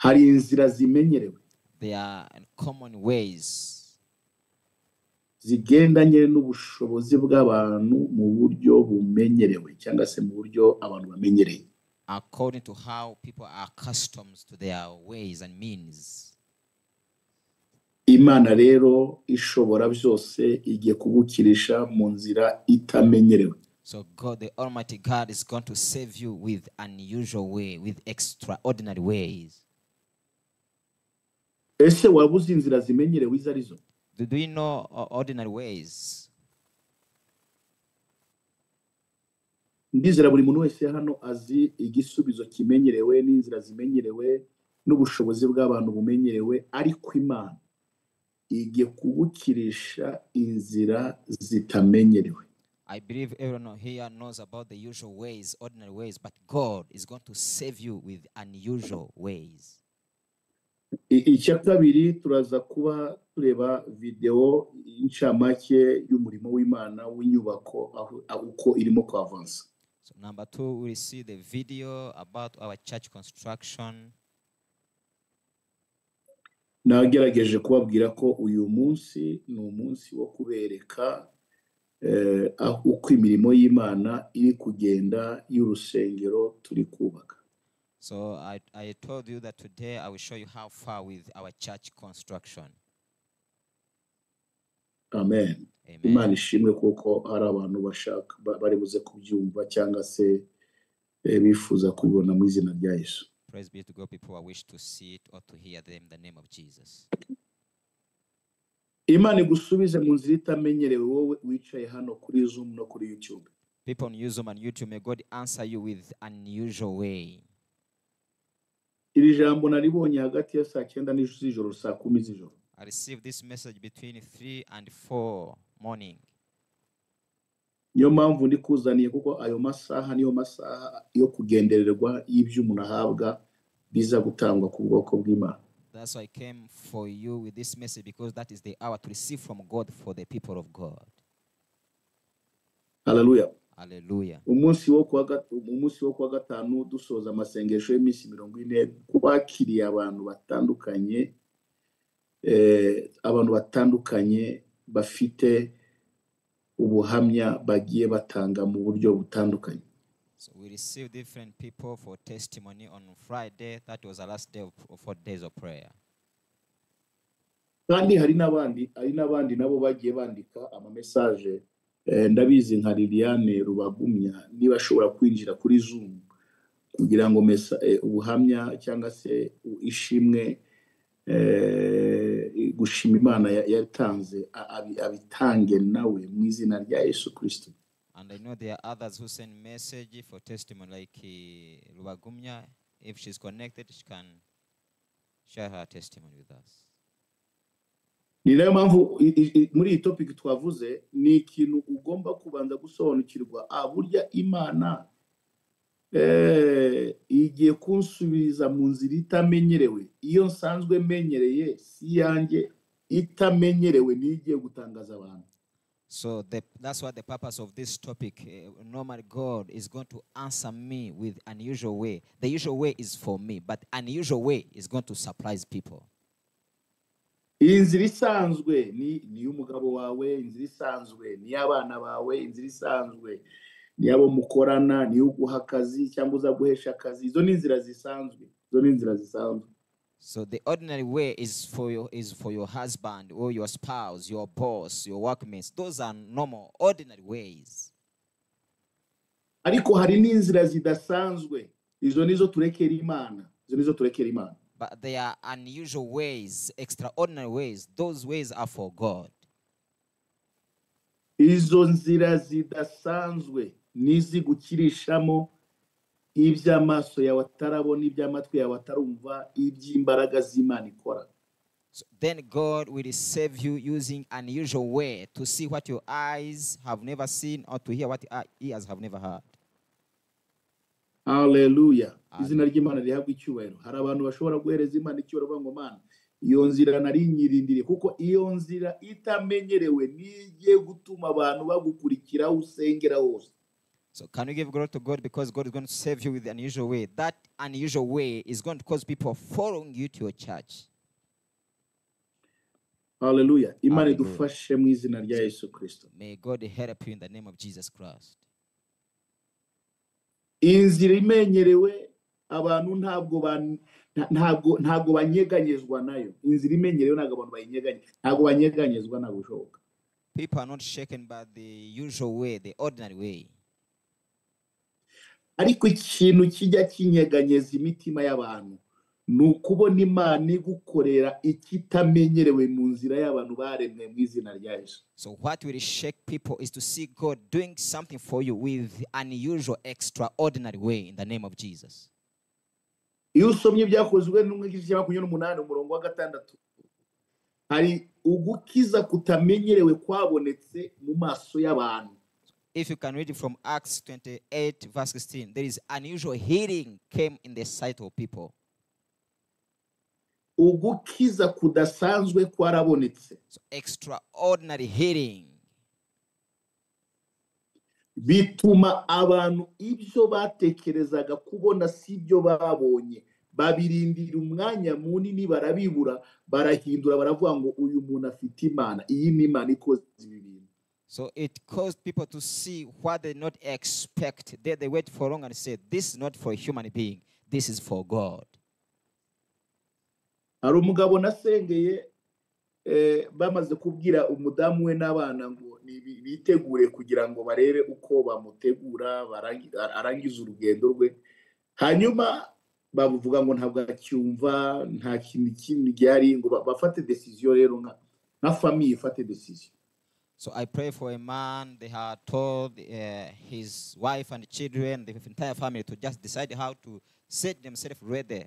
Hari inzira zimenyerewe There are common ways zigendanye n'ubushobozi bw'abantu mu buryo bumenyerewe cyangwa se mu buryo abantu bamenyereye. According to how people are accustomed to their ways and means. Imana rero ishobora byose igiye kugukirisha mu nzira itamenyerewe. So God, the Almighty God, is going to save you with unusual way, with extraordinary ways. Ese waba uzi inzira zimenyerewe izo arizo? Do you know ordinary ways? Ndizera buri muntu wese hano azi igisubizo kimenyerewe n'inzira zimenyerewe n'ubushobozi bw'abantu bumenyerewe, ariko Imana igiye kugukirisha inzira zitamenyerewe. I believe everyone here knows about the usual ways, ordinary ways, but God is going to save you with unusual ways. Icya kabiri, turaza kuba tureba videwo incamake y'umurimo w'Imana w'inyubako aho uko irimo kwavansa. So number two, we will see the video about our church construction. Nagerageje kubabwira ko uyu munsi ni umunsi wo kubereka aho uko imirimo y'Imana iri kugenda y'urusengero turi kubaka. So I told you that today I will show you how far with our church construction. Amen. Amen. Imana ishimwe kuko hari abantu bashaka bari buze kubyumva cyangwa se bifuza kubibona mu izina rya Yesu. Praise be to God, people who wish to see it or to hear them in the name of Jesus. Imana igusubize mu nzira itamenyerewe wowe wicaye hano kuri Zoom no kuri YouTube. People on Zoom and YouTube, may God answer you with unusual way. Iri jambo naribonye hagati ya saa cyenda z'ijoro, saa kumi z'ijoro. I received this message between 3 and 4 morning. Niyo mpamvu ndikuzaniye, kuko ayo masaha niyo masaha yo kugendererwa y'ibyo umuntu ahabwa biza gutangwa ku bwoko bw'Imana. That's why I came for you with this message, because that is the hour to receive from God for the people of God. Hallelujah. Hallelujah. Umunsi wo kuwa gatanu dusoza amasengesho y'iminsi 40, twakiriye abantu batandukanye, abantu batandukanye bafite ubuhamya bagiye batanga mu buryo butandukanye. So we received different people for testimony on Friday. That was the last day of 4 days of prayer. Kandi hari n'abandi nabo bagiye bandika ama message. Ndabizi nka Liliane Rubagumya, niba ashobora kwinjira kuri Zoom kugira ngo ubuhamya cyangwa se ishimwe, gushima Imana yatanze, abitange nawe mu izina rya Yesu Kristo. And I know there are others who send message for testimony, like Rubagumya. If she's connected, she can share her testimony with us. Ni nayo mpamvu muri iyi topic twavuze ni ikintu ugomba kubanza gusobanukirwa. Burya Imana igiye kunsubiza mu nzira itamenyerewe. Iyo nsanzwe menyereye si iyanjye, itamenyerewe niyo igiye gutangaza abantu. So that's what the purpose of this topic. Normally, God is going to answer me with unusual way. The usual way is for me, but unusual way is going to surprise people. Iyi nzira isanzwe ni iy'umugabo wawe, inzira isanzwe ni iy'abana bawe, inzira isanzwe ni iy'abo mukorana, ni uguha akazi cyangwa uza guhesha akazi. Izo ni inzira zisanzwe, izo ni inzira zisanzwe. So the ordinary way is for your husband or your spouse, your boss, your workmates. Those are normal, ordinary ways. Ariko hari n'inzira zidasanzwe, izo nizo turekera Imana, izo nizo turekera Imana. But there are unusual ways, extraordinary ways. Those ways are for God. Izo nzira zidasanzwe n'izigukirishamo iby'amaso yawe atarabona, iby'amatwi yawe atarumva, iby'imbaraga z'Imana ikora. So then God will save you using unusual way to see what your eyes have never seen or to hear what your ears have never heard. Haleluya! Amen. Izina ry'Imana rihabwa icyubahiro. Hari abantu bashobora guhereza Imana icyubahiro bavuga ngo: "Mana, iyo nzira nari nyirindiriye," kuko iyo nzira itamenyerewe niyo igiye gutuma abantu bagukurikira aho usengera hose. So can you give glory to God because God is going to save you with the unusual way? That unusual way is going to cause people following you to your church. Haleluya, Imana Hallelujah. idufashe mu izina rya Yesu Kirisito. May God help you in the name of Jesus Christ. Inzira imenyerewe abantu ntabwo banyeganyezwa nayo. Inzira imenyerewe ntabwo abantu bayinyeganye, ntabwo banyeganyezwa, ntabwo bishoboka. People are not shaken by the usual way, the ordinary way. Ariko ikintu kijya kinyeganyeza imitima y'abantu ni ukubona Imana igukorera ikitamenyerewe mu nzira y'abantu baremwe mu izina rya Yesu. So what will shake people is to see God doing something for you with unusual, extraordinary way in the name of Jesus. Iyo usomye Ibyakozwe n'Intumwa igice cya 28 umurongo wa 6, hari ugukiza kutamenyerewe kwabonetse mu maso y'abantu. If you can read it from Acts 28, verse 16, there is unusual healing came in the sight of people. Ugukiza kudasanzwe kwarabonetse. So extraordinary healing. Bituma abantu ibyo batekerezaga kubona si byo babonye, babirindira umwanya munini barabibura, barahindura baravuga ngo uyu muntu afite Imana, iyi ni Imana ikoze ibi bintu. So it caused people to see what they not expect. They wait for long and say, this is not for a human being, this is for God. Hari umugabo nasengeye, bamaze kubwira umudamu we n'abana ngo bitegure kugira ngo barebe uko bamutegura arangize urugendo rwe. Hanyuma bavuga ngo ntabwo acyumva, nta kintu kindi gihari, ngo bafate decision rero nka famille ifate decision. So I pray for a man. They had told his wife and children, the entire family, to just decide how to set themselves ready.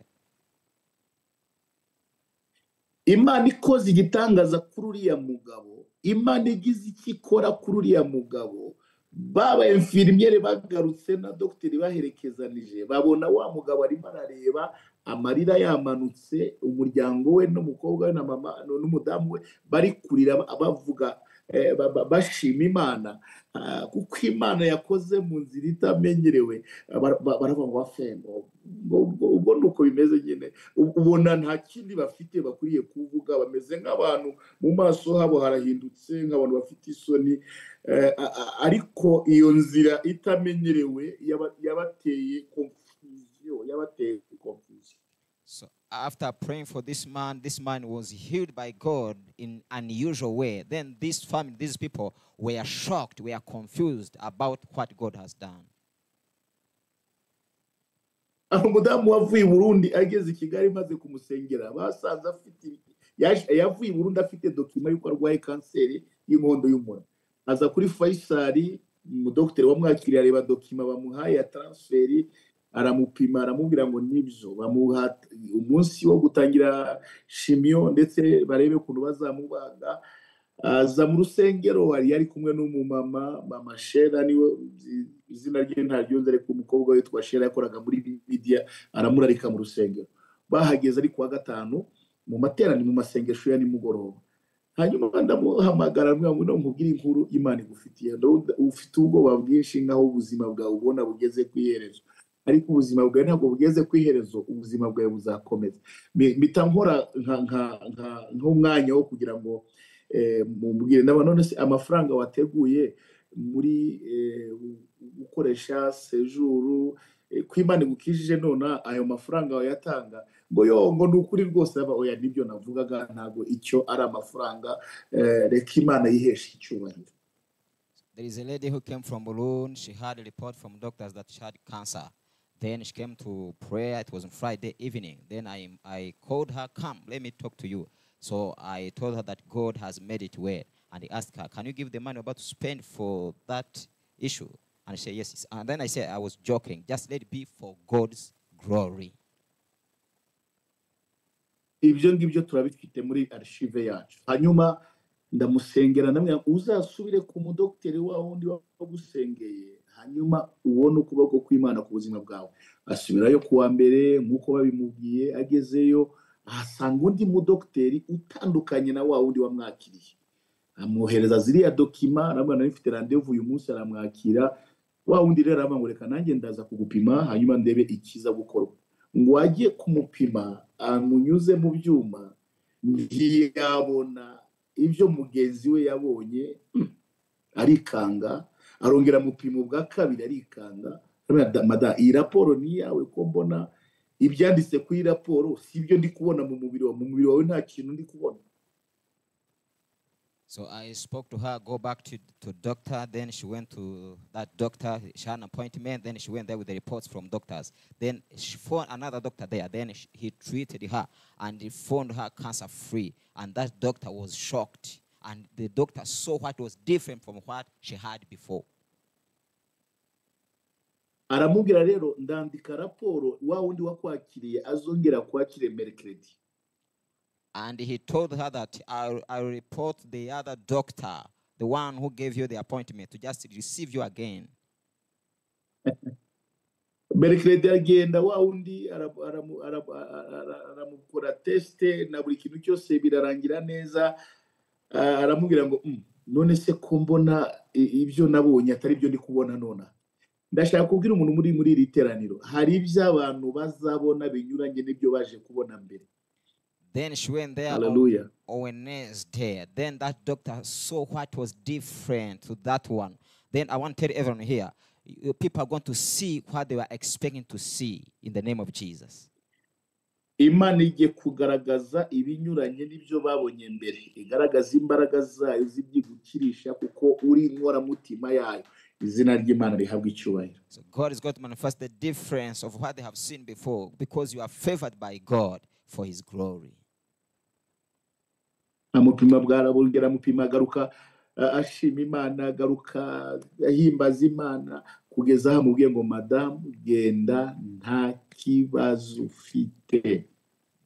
Imana ikoze igitangaza kuri uriya mugabo, Imana igize icyo ikora kuri uriya mugabo, baba infirmiere bagarutse na dogiteri baherekezanije, babona wa mugabo arimo arareba, amarira yamanutse, umuryango we n'umukobwa we na mama n'umudamu we bari kurira bavuga, bashima Imana, kuko Imana yakoze mu nzira itamenyerewe. Baravuga ngo afembo, ubwo ni uko bimeze nyine, ubona nta kindi bafite bakwiriye kuvuga, bameze nk'abantu mu maso habo harahindutse nk'abantu bafite isoni, ariko iyo nzira itamenyerewe yabateye confusion, yabateye confusion. So after praying for this man, this man was healed by God in unusual way. Then this family, these people were shocked, were confused about what God has done. Aho umudamu wavuye i Burundi ageze i Kigali maze kumusengera, basanze afite, yavuye i Burundi afite document y'uko arwaye kanseri y'inkondo y'umura. Aza kuri Faisal, umudokiteri wamwakiriye areba document bamuhaye ya transfert, aramupima aramubwira ngo nibyo, bamuha umunsi wo gutangira chimio ndetse barebe ukuntu bazamubaga. Aza mu rusengero, yari kumwe n'umumama, mama Shera niwe izina rye ntaryo nzi, ariko umukobwa witwa Shera yakoraga muri media, aramurarika mu rusengero. Bahageze ari kuwa gatanu mu materaniro, mu masengesho ya nimugoroba. Hanyuma ndamuhamagara ngo nkubwire inkuru Imana igufitiye, ufite ubwoba bwinshi nkaho ubuzima bwawe ubona bugeze ku iherezo, ariko ubuzima bwawe ntabwo bugeze ku iherezo, ubuzima bwawe buzakomeza. Mpita nkora nk'umwanya wo kugira ngo mubwire, ndabona none se amafaranga wateguye muri gukoresha sejuru ko Imana igukijije none ayo mafaranga wayatanga, ngo yo ngo ni ukuri rwose, aba oya nibyo navugaga, ntabwo icyo ari amafaranga, reka Imana yiheshe icyubahiro. There is a lady who came from Burundi. She had a report from doctors that she had cancer. Then she came to prayer. It was on Friday evening. Then I called her, come, let me talk to you. So I told her that God has made it well. And I asked her, can you give the money about to spend for that issue? And she said, yes. And then I said, I was joking. Just let it be for God's glory. Ibyo ngibyo turabifite muri archive yacu. Hanyuma ndamusengera namwe uzasubire ku mudokiteri wa wundi wagusengeye, hanyuma ubone ukuboko kw'Imana ku buzima bwawe. Asubirayo kuwa mbere nk'uko babimubwiye, agezeyo ahasanga undi mudokiteri utandukanye na wa wundi wamwakiriye, amwohereza ziriya document, aramubwira nari mfite rendez-vous uyu munsi, aramwakira. Wa wundi rero aravuga ngo reka nanjye ndaza kugupima hanyuma ndebe ikiza gukorwa. Ngo ajye kumupima amunyuze mu byuma, ntiyabona ibyo mugenzi we yabonye, arikanga. Arongera amupima ubwa kabiri, arikanga. Mada, iyi raporo ni iyawe ko mbona ibyanditse kuri raporo si ibyo ndi kubona mu mubiri wawe, mu mubiri wawe nta kintu ndi kubona. So I spoke to her, go back to doctor. Then she went to that doctor. She had an appointment. Then she went there with the reports from doctors. Then she found another doctor there. Then he treated her and he found her cancer free. And that doctor was shocked. And the doctor saw what was different from what she had before. Aramubwira rero ndandika raporo, wa wundi wakwakiriye azongera kwakire mercredi. And he told her that I'll report the other doctor, the one who gave you the appointment, to just receive you again. Mercredi agenda, wa wundi aramukora test na buri kintu cyose birarangira neza. Aramubwira ngo none se ko mbona ibyo nabonye atari byo ndi kubona nona. Ndashaka kubwira umuntu muri iri teraniro, hari ibyo abantu bazabona binyuranye n'ibyo baje kubona mbere. Then she went there Hallelujah. On Wednesday. Then that doctor saw what was different to that one. Then I want to tell everyone here, people are going to see what they were expecting to see in the name of Jesus. Imana igiye kugaragaza ibinyuranye n'ibyo babonye mbere, igaragaza imbaraga zayo z'ibyigukirisha kuko uri inkoramutima yayo. Izina ry'Imana rihabwa icyubahiro. So God is going to manifest the difference of what they have seen before because you are favored by God for his glory. Amupima bwarabongera amupima, agaruka ashima Imana, agaruka ahimbaza Imana, kugeza aho amubwiye ngo madamu genda nta kibazo ufite,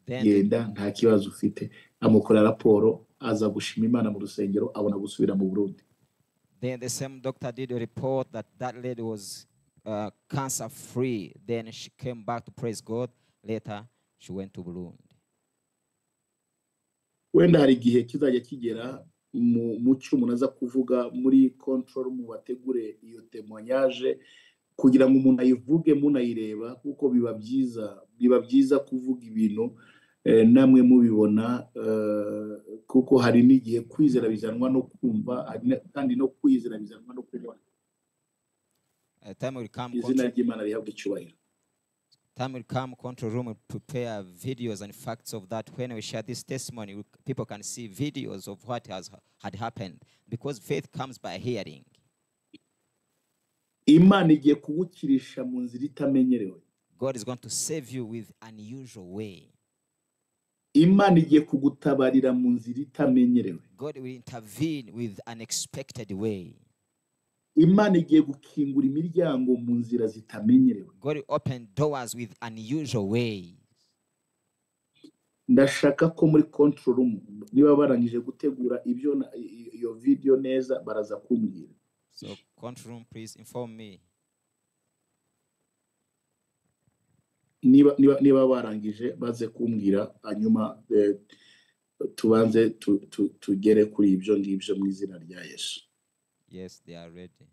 genda nta kibazo ufite. Amukora raporo, aza gushima Imana mu rusengero, abona gusubira mu Burundi. Then the same doctor did a report that that lady was cancer free. Then she came back to praise God. Later she went to Burundi. Wenda hari igihe kizajya kigera mu cyo umuntu aza kuvuga muri control, mu bategure iyo témoignage kugira ngo umuntu ayivuge munayireba, kuko biba byiza kuvuga ibintu namwe mubibona, kuko hari n'igihe kwizera bizanwa no kumva, kandi no kwizera bizanwa no kubona. Time will come, Izina ry'Imana rihabwe icyubahiro. Time will come, control room will prepare videos and facts of that. When we share this testimony, people can see videos of what had happened, because faith comes by hearing. Imana igiye kugukirisha mu nzira itamenyerewe. God is going to save you with unusual way. Imana igiye kugutabarira mu nzira itamenyerewe. God will intervene with unexpected way. Imana igiye gukingura imiryango mu nzira zitamenyerewe. God will open doors with unusual ways. Ndashaka ko muri control room niba barangije gutegura ibyo iyo video neza baraza kumbwira. So control room, please inform me. Niba barangije baze kumbwira, hanyuma tubanze tugere kuri ibyo ngibyo mu izina rya Yesu. Yes, they are ready.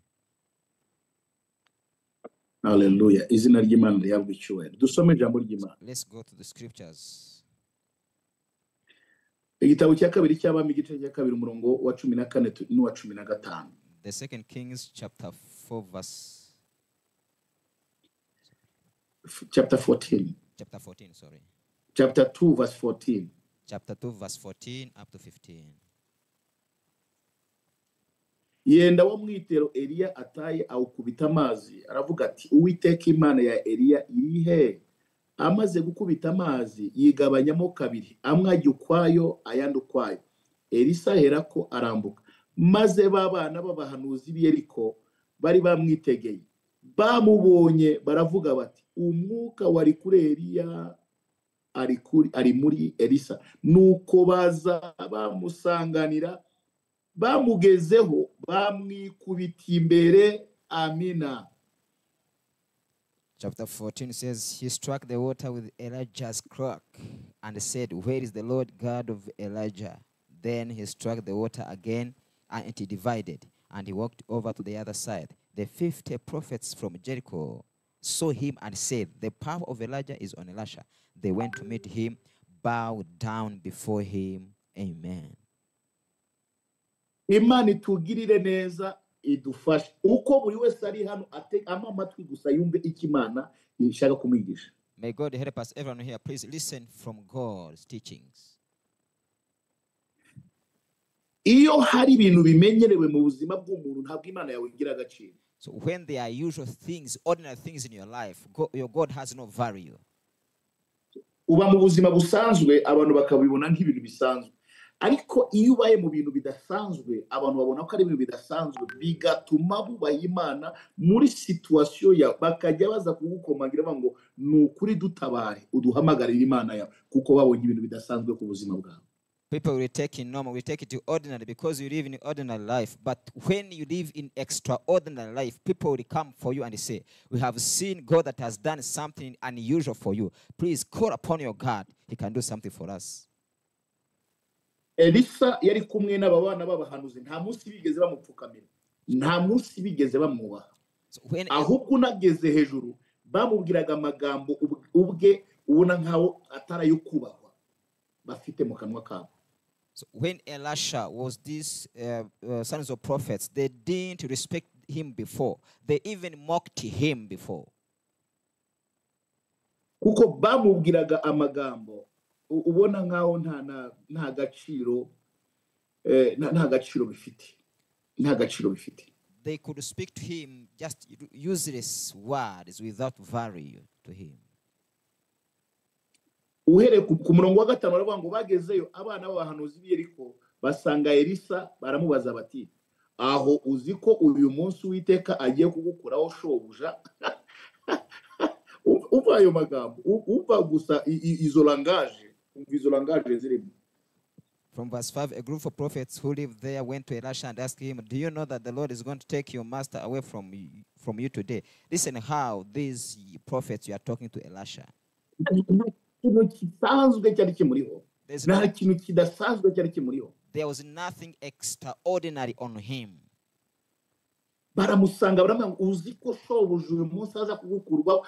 Hallelujah. Izina ry'Imana rihabwe icyubahiro. Dusome ijambo ry'Imana. Let's go to the scriptures. Igitabo cya kabiri cy'Abami igice cya kabiri umurongo wa 14 n'uwa 15. The Second Kings chapter 4 verse chapter 14. Chapter 14, sorry. Chapter 2 verse 14. Chapter 2 verse 14 up to 15. Yenda wa mwitero Eliya ataye awukubita amazi, aravuga ati Uwiteka Imana ya Eliya iri he? Amaze gukubita amazi yigabanyamo kabiri, amwe ajya ukwayo ayandi ukwayo. Elisa aherako arambuka, maze babana b'abahanuzi b'i Yeriko bari bamwitegeye bamubonye baravuga bati umwuka wari kuri Eliya ari muri Elisa. Nuko baza bamusanganira, bamugezeho bamwikubita imbere. Amina. Chapter 14 says, he struck the water with Elijah's crook and said, where is the Lord God of Elijah? Then he struck the water again and it divided, and he walked over to the other side. The 50 prophets from Jericho saw him and said, "The power of Elijah is on Elisha." They went to meet him, bowed down before him. Amen. Imana itugirire neza, idufashe. Uko buri wese ari hano ama amatwi gusa yumve icyo Imana ishaka kumwigisha. May God help us, everyone here. Please listen from God's teachings. Iyo hari ibintu bimenyerewe mu buzima bw'umuntu, ntabwo Imana yawe igira agaciro. So when there are usual things, ordinary things in your life, your God has no value. Uba mu buzima busanzwe, abantu bakabibona nk'ibintu bisanzwe, ariko iyo ubaye mu bintu bidasanzwe, abantu babona ko ari ibintu bidasanzwe, bigatuma bubaha Imana muri situation yawe, bakajya baza kugukomangira bavuga ngo ni ukuri dutabare, uduhamagarire Imana yawe, kuko babonye ibintu bidasanzwe ku buzima bwawe. People will take it normal, will take it to ordinary because you live in ordinary life. But when you live in extraordinary life, people will come for you and say, "We have seen God that has done something unusual for you. Please call upon your God. He can do something for us." Elisa yari kumwe n'aba bana b'abahanuzi, nta munsi bigeze bamupfukamira, nta munsi bigeze bamwubaha. So when Ahubwo unageze hejuru bamubwiraga amagambo ubwe ubona nkaho atari ayo kubahwa bafite mu kanwa kabo. So when Elisha was these sons of prophets, they didn't respect him before. They even mocked him before. Kuko bamubwiraga amagambo ubona nkaho nta gaciro, nta gaciro bifite, nta gaciro bifite. They could speak to him just useless words without value to him. Uhereye ku murongo wa 5 baravuga ngo bagezeyo abana b'abahanuzi b'i Yeriko basanga Elisa, baramubaza bati, aho uzi ko uyu munsi Uwiteka agiye kugukuraho shobuja? Umva ayo magambo, umva gusa izo langage, umva izo langage zirimo. From verse 5, a group of prophets who lived there went to Elisha and asked him, "Do you know that the Lord is going to take your master away from you today?" Listen how these prophets you are talking to Elisha. Nta kintu kidasanzwe cyari kimuriho. There's Nta no, kintu kidasanzwe cyari kimuriho. There was nothing extraordinary on him. Baramusanga baramubwira ngo uzi ko shobuja uyu munsi aza kugukurwaho.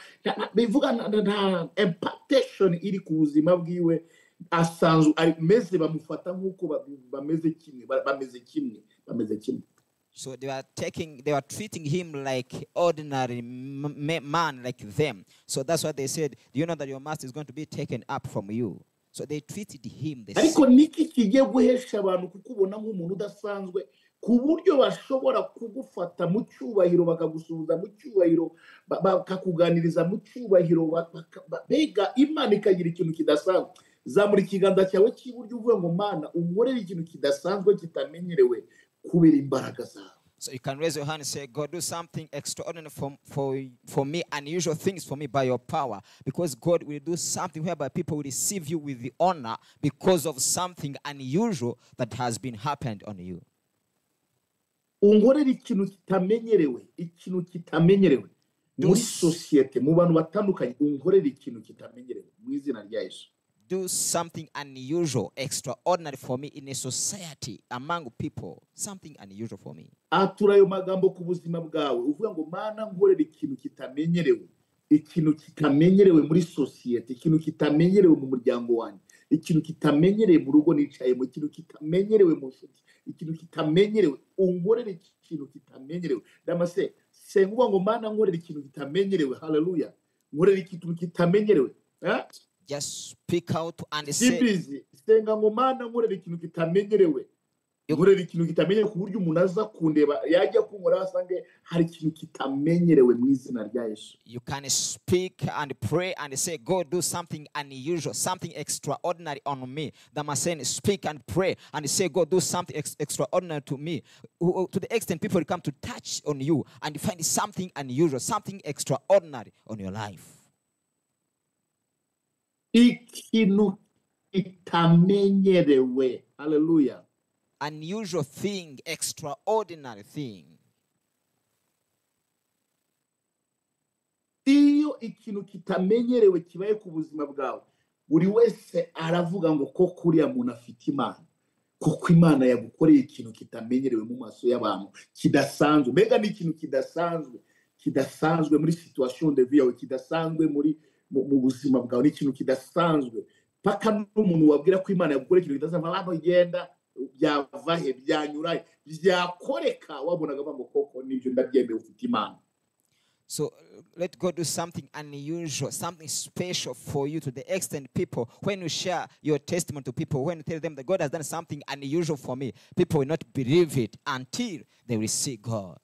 Bivuga nta impartation iri ku buzima bwiwe, asanzwe ameze, bamufata nk'uko bameze kimwe, bameze kimwe, bameze kimwe. So they were treating him like ordinary man like them. So that's why they said, "Do you know that your master is going to be taken up from you?" So they treated him the Ariko same. niki kigiye guhesha abantu kukubona nk'umuntu udasanzwe, ku buryo bashobora kugufata mu cyubahiro, bakagusuhuza mu cyubahiro, bakakuganiriza mu cyubahiro, mbega Imana ikagira ikintu kidasanzwe. Zamura ikiganza cyawe cy'iburyo uvuge ngo Mana unkorere ikintu kidasanzwe kitamenyerewe kubera imbaraga zawe. So you can raise your hand and say, "God, do something extraordinary for me, unusual things for me by your power." Because God will do something whereby people will receive you with the honor because of something unusual that has been happened on you. Unkorere ikintu kitamenyerewe, ikintu kitamenyerewe muri sosiyete, mu bantu batandukanye, unkorere ikintu kitamenyerewe mu izina rya Yesu. Do something unusual, extraordinary for me in a society, among people. Something unusual for me. Atura ayo magambo ku buzima bwawe, uvuga ngo Mana nkorere ikintu kitamenyerewe, ikintu kitamenyerewe muri sosiyete, ikintu kitamenyerewe mu muryango wanjye, ikintu kitamenyerewe mu rugo nicayemo, ikintu kitamenyerewe mu nshuti, ikintu kitamenyerewe, unkorere ikintu kitamenyerewe. Damase, senga uvuga ngo Mana nkorere ikintu kitamenyerewe, haleluya, nkorere ikintu kitamenyerewe. Just speak out and say. Simbizi, senga ngo Mana nkorere ikintu kitamenyerewe. Nkorere ikintu kitamenyerewe ku buryo umuntu aza kundeba, yajya kunkora asange hari ikintu kitamenyerewe mu izina rya Yesu. You can speak and pray and say, "God, do something unusual, something extraordinary on me." Damascene, speak and pray and say, "God, do something extraordinary to me." To the extent people come to touch on you and find something unusual, something extraordinary on your life. Ikintu kitamenyerewe. Hallelujah. Unusual thing, extraordinary thing. Iyo ikintu kitamenyerewe kibaye ku buzima bwawe, buri wese aravuga ngo ko kuriya muntu afite Imana. Kuko Imana yagukoreye ikintu kitamenyerewe mu maso y'abantu, kidasanzwe. Mbega ni ikintu kidasanzwe, kidasanzwe muri situation de vie yawe, kidasanzwe muri mu buzima bwawe, ni ikintu kidasanzwe. Paka n'umuntu wabwira ko Imana yagukoreye ikintu kidasanzwe, abantu igenda byava he, byanyura he, byakoreka, wabonaga ngo koko nibyo ndabyemeye, ufite Imana. So let God do something unusual, something special for you, to the extent people, when you share your testimony to people, when you tell them that God has done something unusual for me, people will not believe it until they will see God.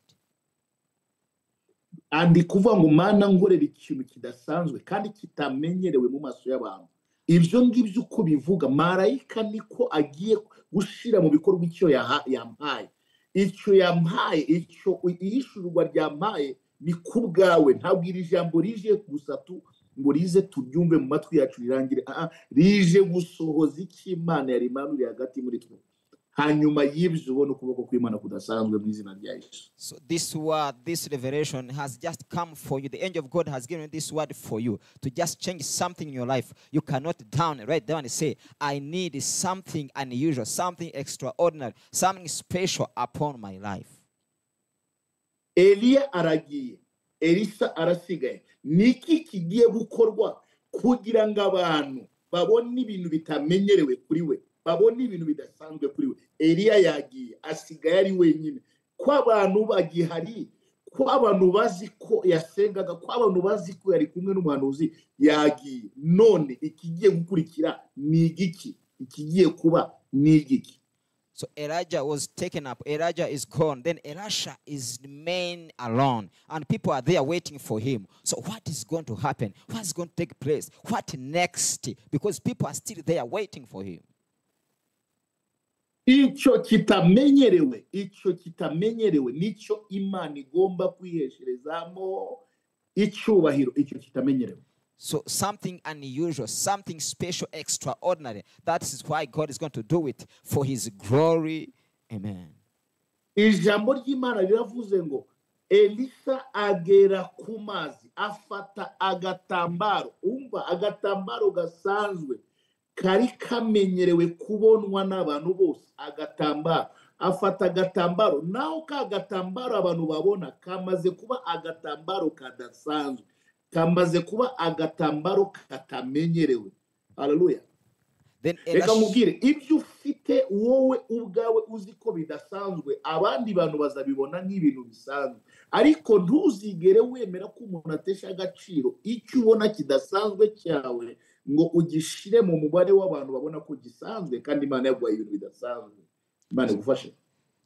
Andi kuvuga ngo Mana nkorera ikintu kidasanzwe kandi kitamenyerewe mu maso y'abantu, ibyo ngibyo uko bivuga, marayika niko agiye gushyira mu bikorwa icyo yampaye, icyo yampaye, icyo ihishurwa ryampaye ni ku bwawe. Ntabwo iri jambo rije gusa tu ngo rize turyumve mu matwi yacu rirangire, rije gusohoza icyo Imana yarimanuriye hagati muri twe. Hanyuma y'ibyo ubona ukuboko kw'Imana kudasanzwe mu izina rya Yesu. So this word, this revelation has just come for you. The angel of God has given this word for you to just change something in your life. You cannot write down and say, I need something unusual, something extraordinary, something special upon my life. Eliya aragiye, Elisa arasigaye. Niki kigiye gukorwa kugira ngo abantu babone ibintu bitamenyerewe kuri we, babone ibintu bidasanzwe kuri we? Eliya yagiye, asigaye ari wenyine. Ko abantu bagihari, ko abantu bazi ko yasengaga, ko abantu bazi ko yari kumwe n'umuhanuzi, yagiye. None ikigiye gukurikira ni igiki? Ikigiye kuba ni igiki? So Elijah was taken up. Elijah is gone. Then Elisha is remain alone. And people are there waiting for him. So what is going to happen? What is going to take place? What next? Because people are still there waiting for him. Icyo kitamenyerewe, icyo kitamenyerewe nicyo Imana igomba kwihesherezamo icyubahiro, icyo kitamenyerewe. So something unusual, something special, extraordinary. That is why God is going to do it for his glory. Amen. Ijambo ry'Imana riravuze ngo Elisa agera ku mazi, afata agatambaro, umva agatambaro gasanzwe kari kamenyerewe kubonwa n'abantu bose, agatambaro, afata agatambaro, naho ka gatambaro abantu babona kamaze kuba agatambaro kadasanzwe, kamaze kuba agatambaro katamenyerewe. Haleluya. Then Reka nkubwire, ibyo ufite wowe ubwawe uzi ko bidasanzwe, abandi bantu bazabibona nk'ibintu bisanzwe, ariko ntuzigere wemera ko umuntu atesha agaciro icyo ubona kidasanzwe cyawe ngo ugishire mu mubare w'abantu babona ko gisanzwe, kandi Imana yaguhaye ibintu bidasanzwe. Imana igufashe.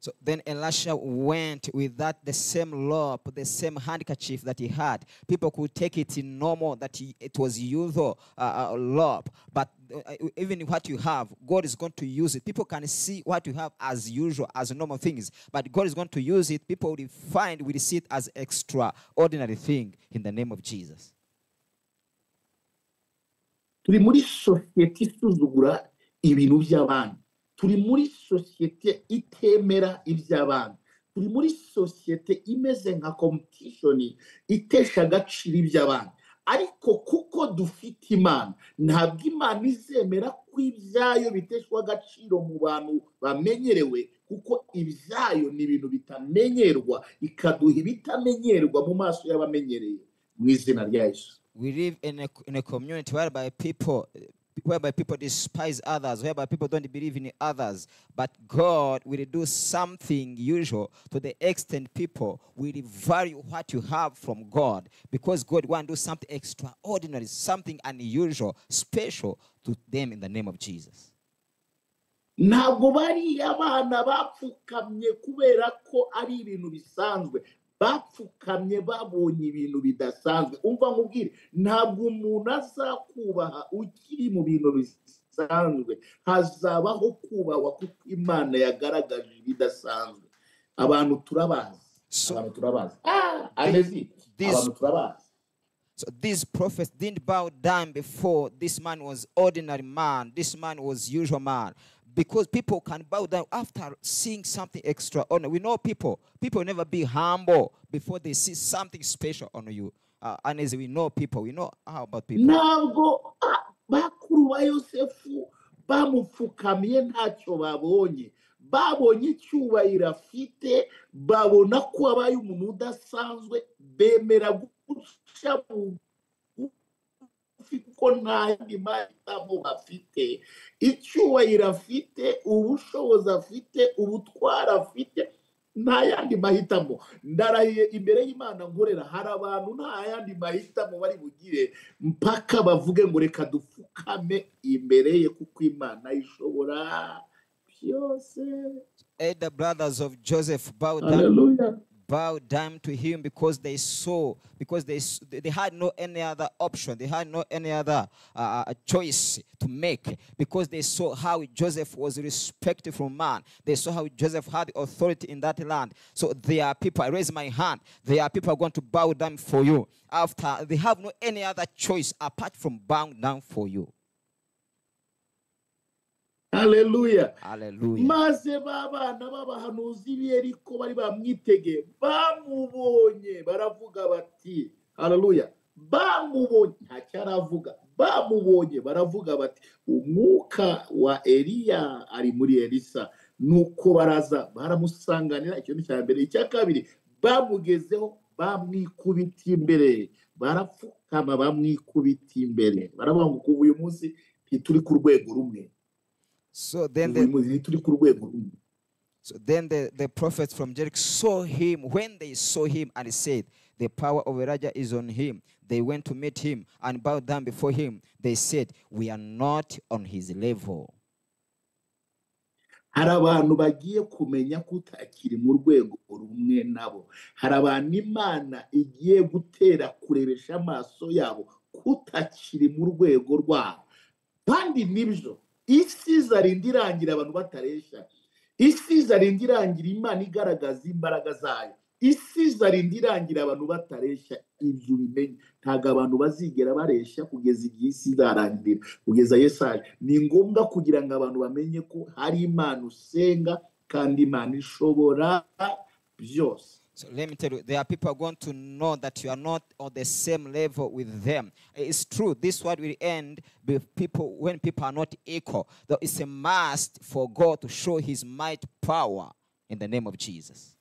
So then Elisha went with that, the same rope, the same handkerchief that he had. People could take it in normal, that it was usual rope. But even what you have, God is going to use it. People can see what you have as usual, as normal things. But God is going to use it. People will see it as extraordinary thing in the name of Jesus. Turi muri sosiyete isuzugura ibintu by'abandi. Turi muri sosiyete itemera iby'abandi. Turi muri sosiyete imeze nka competition itesha agaciro iby'abandi. Ariko kuko dufite Imana, ntabwo Imana izemera ko ibyayo biteshwa agaciro mu bantu bamenyerewe, kuko ibyayo ni ibintu bitamenyerwa, ikaduha ibitamenyerwa mu maso y'abamenyereye. Mu izina rya Yesu. We live in a community whereby people despise others, whereby people don't believe in others. But God will do something usual to the extent people will value what you have from God, because God wants to do something extraordinary, something unusual, special to them in the name of Jesus. Ntabwo bariya bana bapfukamye kubera ko ari ibintu bisanzwe, bapfukamye babonye ibintu bidasanzwe. Umva nkubwire, ntabwo umuntu azakubaha ukiri mu bintu bisanzwe, hazabaho kubahwa kuko Imana yagaragaje ibidasanzwe. Abantu turabazi, abantu turabazi. Amezi, abantu turabazi. So these prophets didn't bow down before this man was ordinary man, this man was usual man. Because people can bow down after seeing something extraordinary. We know people. People never be humble before they see something special on you. And as we know people, we know how about people. Ntabwo bakuru ba Yosefu Bamupfukamiye ntacyo babonye, babonye icyubahiro afite, babona ko abaye umuntu udasanzwe, bemera guca bugufi kuko nta yandi mahitamo bafite. Icyubahiro afite, ubushobozi afite, ubutware afite, nta yandi mahitamo. Ndarahiye imbere y'Imana nkorera, hari abantu nta yandi mahitamo bari bugire mpaka bavuge ngo reka dupfukame imbere ye, kuko Imana ishobora byose. Elder brothers of Joseph bowed down, Hallelujah. bowed down to him because they saw, because they had no any other option, they had no any other choice to make, because they saw how Joseph was respected from man. They saw how Joseph had authority in that land. So there are people, I raise my hand, there are people going to bow down for you. After they have no any other choice apart from bowing down for you. Hallelujah. Hallelujah. Maze ba bana b'abahanuzi b'i Yeriko bari bamwitegeye, bamubonye baravuga bati, haleluya, bamubonye ntacyo aravuga, bamubonye baravuga bati umwuka wa Eliya ari muri Elisa. Nuko baraza baramusanganira. Icyo ni icya mbere. Icya kabiri, bamugezeho bamwikubita imbere, barapfukama bamwikubita imbere, baravuga ngo kuva uyu munsi ntituri ku rwego rumwe. So then Kuva uyu the munsi ntituri ku rwego rumwe. So then the prophets from Jericho saw him. When they saw him and said, the power of Elijah is on him, they went to meet him and bowed down before him. They said, we are not on his level. Hari abantu bagiye kumenya ko utakiri mu rwego rumwe nabo. Hari abantu Imana igiye gutera kurebesha amaso yabo ko utakiri mu rwego rwabo. Kandi nibyo, isi izarinda irangira abantu bataresha. Isi izarinda irangira Imana igaragaza imbaraga zayo. Isi izarinda irangira abantu bataresha. Ibyo ubimenye, ntabwo abantu bazigera baresha kugeza igihe isi izarangirira, kugeza Yesu aje. Ni ngombwa kugira ngo abantu bamenye ko hari Imana usenga kandi Imana ishobora byose. So let me tell you, there are people going to know that you are not on the same level with them. It's true, this world will end with people when people are not equal. Though it's a must for God to show his might power in the name of Jesus.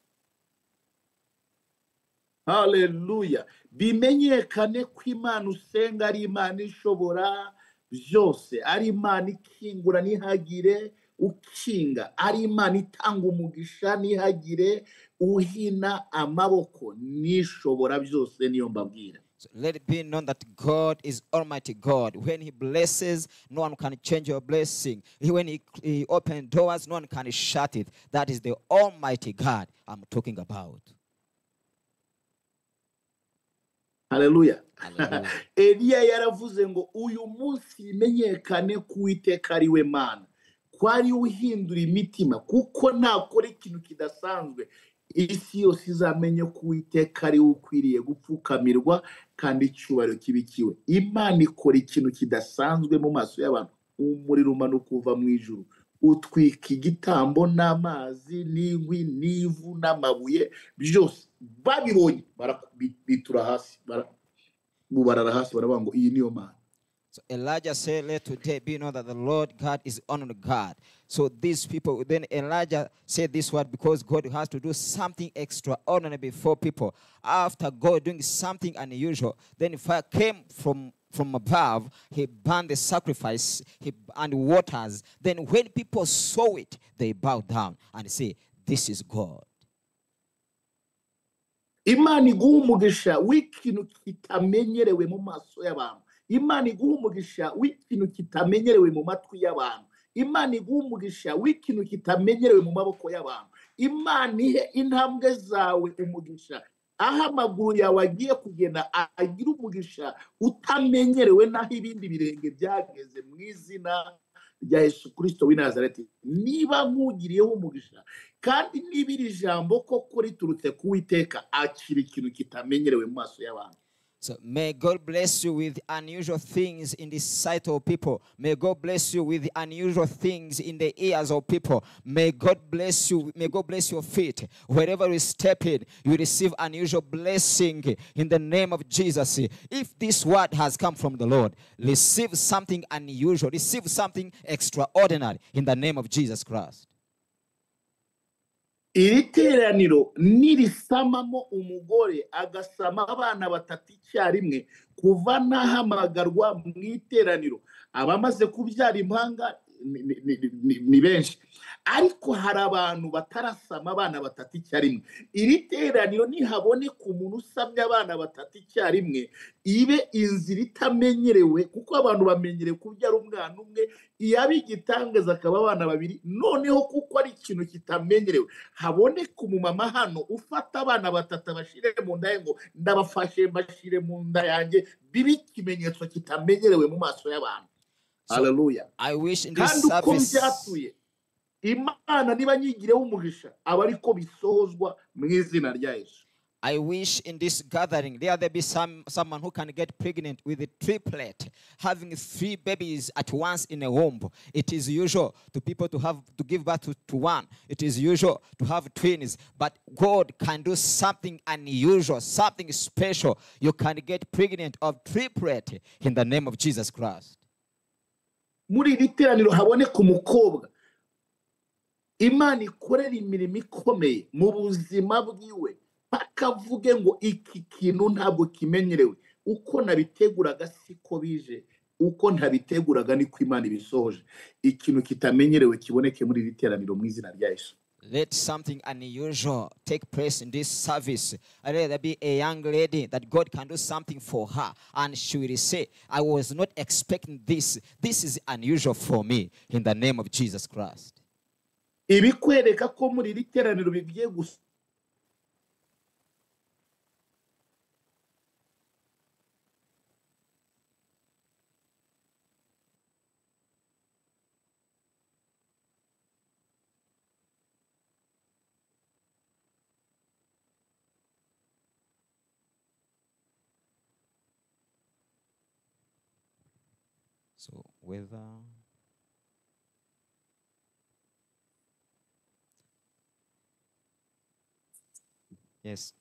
Hallelujah. Bimenyekane ko Imana usenga ari Imana ishobora byose, ari Imana ikingura ntihagire ukinga, ari Imana itanga umugisha ntihagire uhina amaboko, nishobora byose niyo mbabwira. So let it be known that God is Almighty God. When he blesses, no one can change your blessing. When he opens doors, no one can shut it. That is the Almighty God I'm talking about. Hallelujah. Hallelujah. Eliya yaravuze ngo uyu munsi bimenyekane ko Uwiteka ari we Mana, ko ari we uhindura imitima, kuko nakora ikintu kidasanzwe isi yose izamenye ko Uwiteka ari we ukwiriye gupfukamirwa kandi icyubahiro kibikiwe. Imana ikora ikintu kidasanzwe mu maso y'abantu. Umuriro umanuka uva mu ijuru utwika igitambo n'amazi n'inkwi n'ivu n'amabuye byose. Babibonye bitura hasi, bubarara hasi, baravuga ngo iyi niyo Mana. So Elijah said, let today be known that the Lord God is only God. So these people, then Elijah said this word because God has to do something extraordinary before people. After God doing something unusual, then fire came from above. He burned the sacrifice and waters. Then when people saw it, they bowed down and say, this is God. Imana iguha umugisha w'ikintu kitamenyerewe mu maso y'abantu. Imana iguha umugisha w'ikintu kitamenyerewe mu matwi y'abantu. Imana iguha umugisha w'ikintu kitamenyerewe mu maboko y'abantu. Imana ihe intambwe zawe umugisha. Aho amaguru yawe agiye kugenda agira umugisha utamenyerewe n'aho ibindi birenge byageze mu izina rya Yesu Kristo w'i Nazareti. Niba nkugiriyeho umugisha kandi niba iri jambo koko riturutse ku Uwiteka, akira ikintu kitamenyerewe mu maso y'abantu. So may God bless you with unusual things in the sight of people. May God bless you with unusual things in the ears of people. May God bless you. May God bless your feet. Wherever you step in, you receive unusual blessing in the name of Jesus. If this word has come from the Lord, receive something unusual. Receive something extraordinary in the name of Jesus Christ. Iri teraniro nirisamamo umugore agasama abana batatu icyarimwe kuva nahamagarwa mu iteraniro, abamaze kubyara impanga ni benshi, ariko hari abantu batarasama abana batatu icyarimwe. Iri teraniro nihaboneka umuntu usamye abana batatu icyarimwe, ibe inzira itamenyerewe, kuko abantu bamenyereye kubyara umwana umwe, iyaba igitangaza akaba abana babiri, noneho kuko ari ikintu kitamenyerewe, haboneka umumama hano ufata abana batatu abashire mu nda ye ngo ndabafashe mbashire mu nda yanjye, bibe ikimenyetso kitamenyerewe mu maso y'abantu. So, Hallelujah. I wish in this Kandi uko service byatuye Imana niba nyigireho umugisha aba ariko bisohozwa mu izina rya Yesu. I wish in this gathering there be someone who can get pregnant with a triplet, having 3 babies at once in a womb. It is usual to people to have to give birth to one. It is usual to have twins, but God can do something unusual, something special. You can get pregnant of triplet in the name of Jesus Christ. Muri iri teraniro haboneka umukobwa Imana ikorera imirimo ikomeye mu buzima bwiwe, bakavuge ngo iki kintu ntabwo kimenyerewe, uko nabiteguraga siko bije, uko ntabiteguraga niko Imana ibisohoje. Ikintu kitamenyerewe kiboneke muri iri teraniro mu izina rya Yesu. Let something unusual take place in this service. And let there be a young lady that God can do something for her. And she will say, I was not expecting this. This is unusual for me in the name of Jesus Christ. Ibikwereka ko muri iri teraniro bigiye gusa. So whether yes,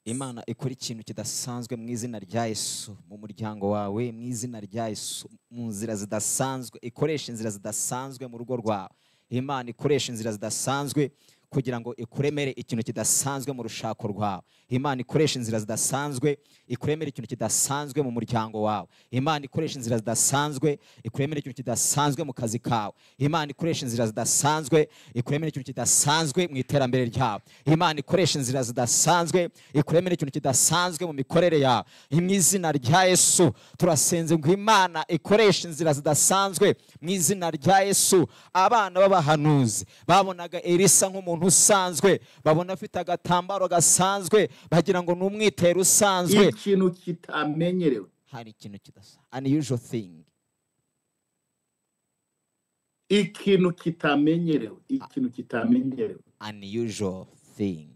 Imana ikora ikintu kidasanzwe mu izina rya Yesu, mu muryango wawe, mu izina rya Yesu, mu nzira zidasanzwe, ikoresha inzira zidasanzwe mu rugo rwawe. Imana ikoresha inzira zidasanzwe kugira ngo ikuremere ikintu kidasanzwe mu rushako rwawe. Imana ikoresha inzira zidasanzwe ikuremere ikintu kidasanzwe mu muryango wawe. Imana ikoresha inzira zidasanzwe ikuremere ikintu kidasanzwe mu kazi kawe. Imana ikoresha inzira zidasanzwe ikuremere ikintu kidasanzwe mu iterambere ryawe. Imana ikoresha inzira zidasanzwe ikuremere ikintu kidasanzwe mu mikorere yawe. Mu izina rya Yesu turasenze ngo Imana ikoreshe inzira zidasanzwe mu izina rya Yesu. Abana b'abahanuzi babonaga Elisa nk'umuntu usanzwe, babona afite agatambaro gasanzwe, bagira ngo ni umwitero usanzwe. Ikintu kitamenyerewe. Hari ikintu kidasanzwe, unusual thing. Ikintu kitamenyerewe, ikintu kitamenyerewe. Unusual thing.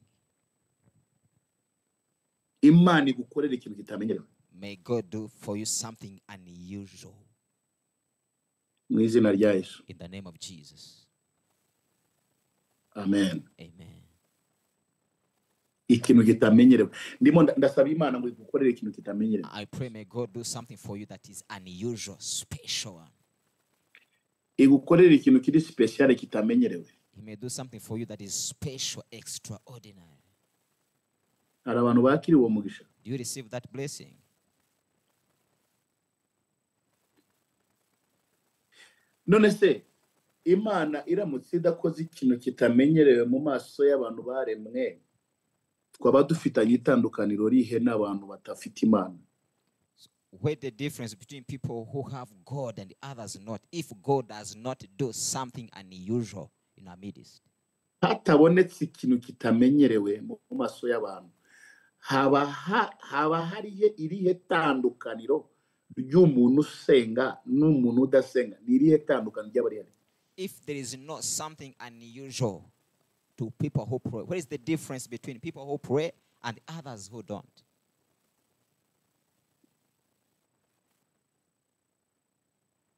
Imana igukorera ikintu kitamenyerewe. May God do for you something unusual. Mu izina rya Yesu. In the name of Jesus. Amen. Amen. Ikintu kitamenyerewe. Ndimo ndasaba Imana ngo igukorere ikintu kitamenyerewe. I pray may God do something for you that is unusual, special. Igukorere ikintu kiri special kitamenyerewe. He may do something for you that is special, extraordinary. Hari abantu bakiri uwo mugisha. Do you receive that blessing? None se Imana iramutse idakoze ikintu kitamenyerewe mu maso y'abantu baremwe, twaba dufitanye itandukaniro rihe n'abantu batafite Imana? Where the difference between people who have God and others not, if God does not do something unusual in our midst. Hatabonetse ikintu kitamenyerewe mu maso y'abantu, haba harihe irihe tandukaniro ry'umuntu usenga n'umuntu udasenga? Ni irihe tandukaniro ry'abari hari? If there is not something unusual to people who pray, what is the difference between people who pray and others who don't?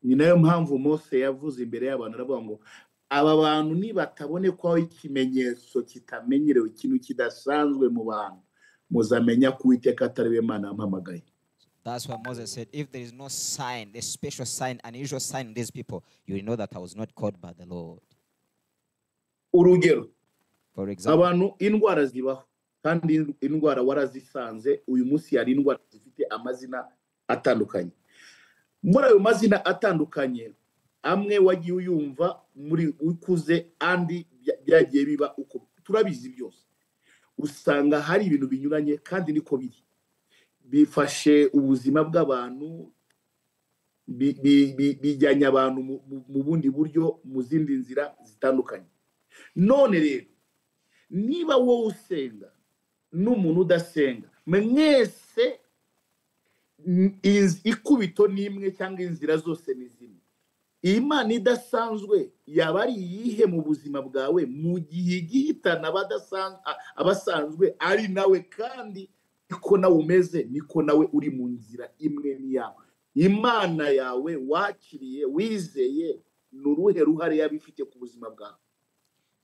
Ni nayo mpamvu Mose yavuze imbere y'abantu, aravuga ngo aba bantu nibatabonekwaho ikimenyetso kitamenyerewe, ikintu kidasanzwe mu bantu, muzamenya ko Uwiteka atari we Mana yampamagaye. That's why Moses said, if there is no sign, a special sign, unusual sign in these people, you will know that I was not called by the Lord. Urugero, For example, abantu indwara zibaho, kandi indwara warazisanze. Uyu munsi hari indwara zifite amazina atandukanye. Muri ayo mazina atandukanye, amwe wagiye uyumva muri ukuze, andi byagiye biba uko turabizi byose. Usanga hari ibintu binyuranye, kandi niko biri, bifashe ubuzima bw'abantu, bijyanye abantu mu bundi buryo, mu zindi nzira zitandukanye. None rero, niba wowe usenga n'umuntu udasenga, mwese ikubito ni imwe cyangwa inzira zose ni zimwe, Imana idasanzwe yaba ari iyihe mu buzima bwawe mu gihe igihitana abasanzwe ari nawe, kandi niko nawe umeze, niko nawe uri mu nzira imwe n'iyawe? Imana yawe wakiriye, wizeye, ni uruhe ruhare yaba ifite ku buzima bwawe?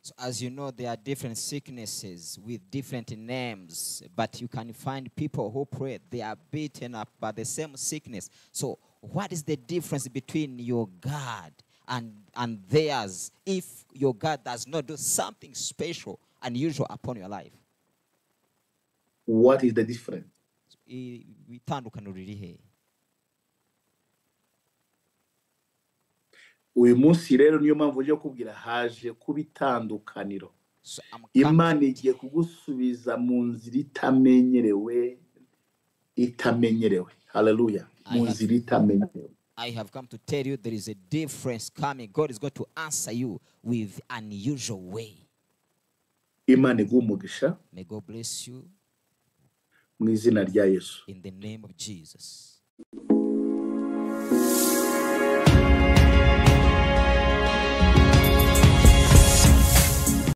So as you know, there are different sicknesses with different names, but you can find people who pray, they are beaten up by the same sickness. So what is the difference between your God and theirs if your God does not do something special, unusual upon your life? What is the difference? Itandukaniro riri he? Uyu munsi rero niyo mpamvu uje kubwira, haje kuba itandukaniro. So I'm coming. Imana igiye kugusubiza mu nzira itamenyerewe, itamenyerewe. Haleluya! Mu nzira itamenyerewe. I have come to tell you there is a difference coming. God is going to answer you with unusual way. Imana iguhe umugisha. May God bless you. Mu izina rya Yesu. In the name of Jesus.